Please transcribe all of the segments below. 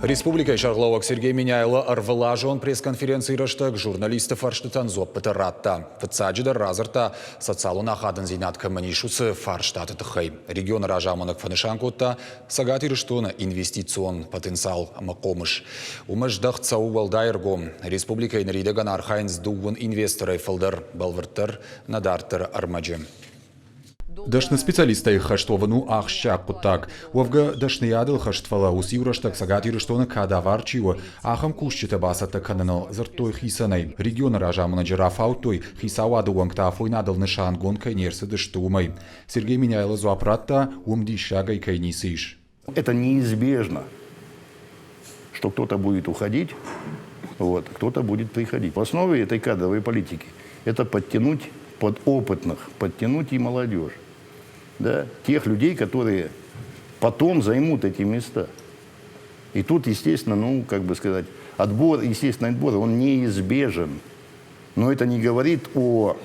Республикӕйы сӕргълӕууӕг Сергей Меняйло ӕрвылазон пресс-конференцийы рӕстӕг журналистты фӕрстытӕн дзуӕппытӕ радта. Фыццаджыдӕр радзырдта, социалон ахадындзинад кӕмӕн ис, уыцы фарстаты тыххӕй. Регионы разамонӕг фӕнысан кодта Цӕгат Ирыстоны инвестицион потенциал ӕмӕ хъомыс. Уымӕ здӕхт цӕуы уӕлдай ӕргом. Республикӕйы ныридӕгӕн архайынц дыууын инвесторӕй фылдӕр, бӕлвырддӕр нӕ дарддӕры ӕрмӕджы. Дӕсны специалисттӕй хӕст уӕвын у ахсджиаг хъуыддаг. Уӕвгӕ, дӕсныйадыл хӕст, фӕлӕ уыцы-иу рӕстӕг Цӕгат Ирыстоны кадавар чи у, ахӕм кусджытӕ бацӕттӕ кӕныныл дзырдтой хицӕнӕй. Регионы разамонӕджы рафаудтой, хицауады уӕнгтӕ афойнадыл нысангонд кӕй не рцыдысты, уымӕй. Сергей Меняйло дзуапп радта, уым диссагӕй кӕй ницы ис. Это неизбежно, что кто-то будет уходить, вот, кто-то будет приходить. В основе этой кадровой политики это подтянуть под опытных, подтянуть и молодежь. Да, тех людей, которые потом займут эти места. И тут, естественно, ну, как бы сказать, отбор, естественный отбор, он неизбежен. Но это не говорит о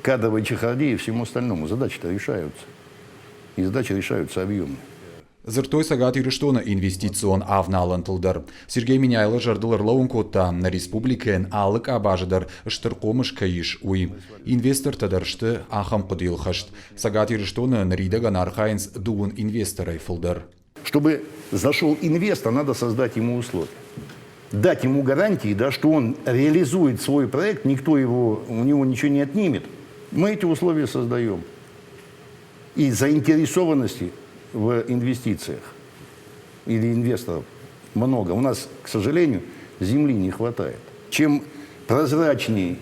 кадровой чехарде и всему остальному. Задачи-то решаются. И задачи решаются объемно. Дзырдтой Цӕгат Ирыстоны инвестицион авналӕнтыл дӕр. Сергей Меняйло зӕрдыл ӕрлӕууын кодта, нӕ республикӕйӕн алы къабазы дӕр стыр хъомыс кӕй ис, уый. Инвестортӕ дӕр сты ахӕм хъуыдыйыл хӕст. Цӕгат Ирыстоны ныридӕгӕн архайынц дыууын инвесторӕй фылдӕр. Чтобы зашел инвестор, надо создать ему условия. Дать ему гарантии, да, что он реализует свой проект, никто его, у него ничего не отнимет. Мы эти условия создаем. И заинтересованности в инвестициях или инвесторов много. У нас, к сожалению, земли не хватает. Чем прозрачнее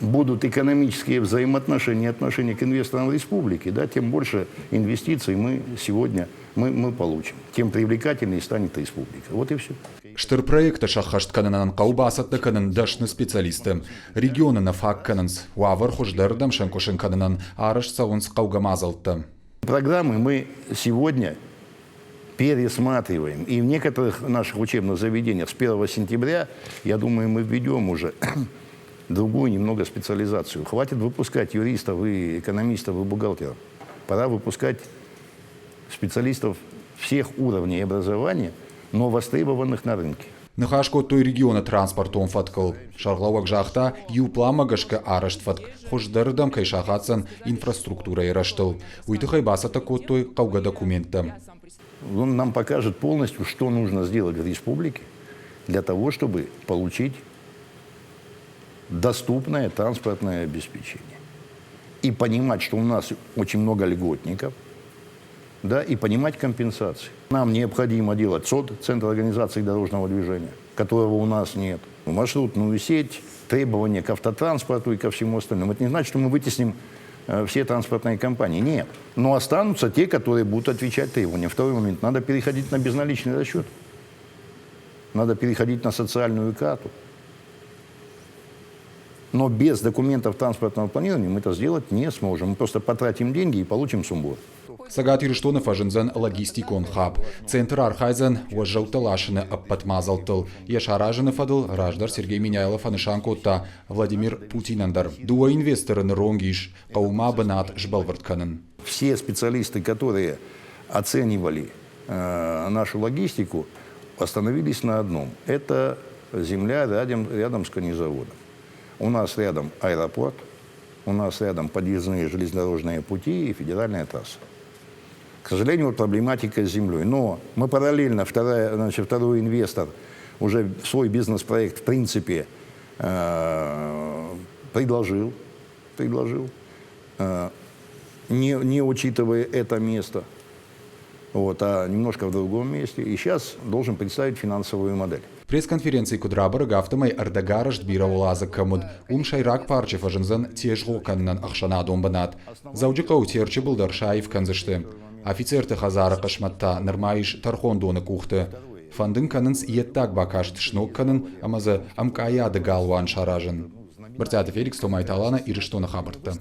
будут экономические взаимоотношения, отношения к инвесторам республики, да, тем больше инвестиций мы сегодня мы получим, тем привлекательнее станет республика. Вот и все. Стыр проекттӕ сӕххӕст кӕнынӕн хъӕуы бацӕттӕ кӕнын дӕсны специалистты. Регионы нӕ фаг кӕнынц, уавӕр хуыздӕрырдӕм сӕнкъуысын кӕнынӕн арӕзт цӕуынц хъӕугӕ мадзӕлттӕ. Программы мы сегодня пересматриваем. И в некоторых наших учебных заведениях с 1 сентября, я думаю, мы введем уже другую немного специализацию. Хватит выпускать юристов и экономистов и бухгалтеров. Пора выпускать специалистов всех уровней образования, но востребованных на рынке. Ныхас кодтой регионы транспортон фӕткыл. Сӕргълӕууӕг загъта, иу пъланмӕ гӕсгӕ арӕзт фӕтк хуыздӕрырдӕм кӕй сахаддзӕн инфраструктурӕйы рӕзтыл. Уый тыххӕй бацӕттӕ кодтой хъӕугӕ документтӕ. Он нам покажет полностью, что нужно сделать в республике для того, чтобы получить доступное транспортное обеспечение. И понимать, что у нас очень много льготников, да, и понимать компенсации. Нам необходимо делать ЦОД, Центр организации дорожного движения, которого у нас нет. Маршрутную сеть, требования к автотранспорту и ко всему остальному. Это не значит, что мы вытесним все транспортные компании. Нет. Но останутся те, которые будут отвечать требованиям. Второй момент. Надо переходить на безналичный расчет. Надо переходить на социальную карту. Но без документов транспортного планирования мы это сделать не сможем. Мы просто потратим деньги и получим сумбур. Цӕгат Ирыстоны фӕзындзӕн логистикон хаб. Центр архайдзӕн уӕззӕуттӕ ласыны ӕппӕт мадзӕлттыл. Йӕ саразыны фӕдыл раздӕр Сергей Меняйло фӕнысан кодта Владимир Путинӕн дӕр. Дыууӕ инвесторы ныронг ис, хъӕуы ма бынат сбӕлвырд кӕнын. Все специалисты, которые оценивали нашу логистику, остановились на одном. Это земля рядом, рядом с конезаводом. У нас рядом аэропорт, у нас рядом подъездные железнодорожные пути и федеральная трасса. К сожалению, вот проблематика с землей. Но мы параллельно, вторая, значит, второй инвестор уже свой бизнес-проект в принципе предложил, не учитывая это место, вот, а немножко в другом месте. И сейчас должен представить финансовую модель. Пресс-конференцийы куыд рабӕрӕг, афтӕмӕй ӕрдӕгарӕзт бирӕуӕладзыг кӕм уыд, уым сӕйраг парчы фӕзындзӕн тезгъо кӕнынӕн ӕхсӕнадон бынат. Дзӕуджыхъӕуы Терчы был дӕр саив кӕндзысты. Офицерты хӕдзары хъысмӕт та нырма ис тӕрхондоны къухты. Фӕнд ын кӕнынц йе ддаг бакаст сног кӕнын ӕмӕ дзы ӕмкъайады галуан саразын. Брытъиаты Феликс, Томайты Алана, Ирыстоны хабӕрттӕ.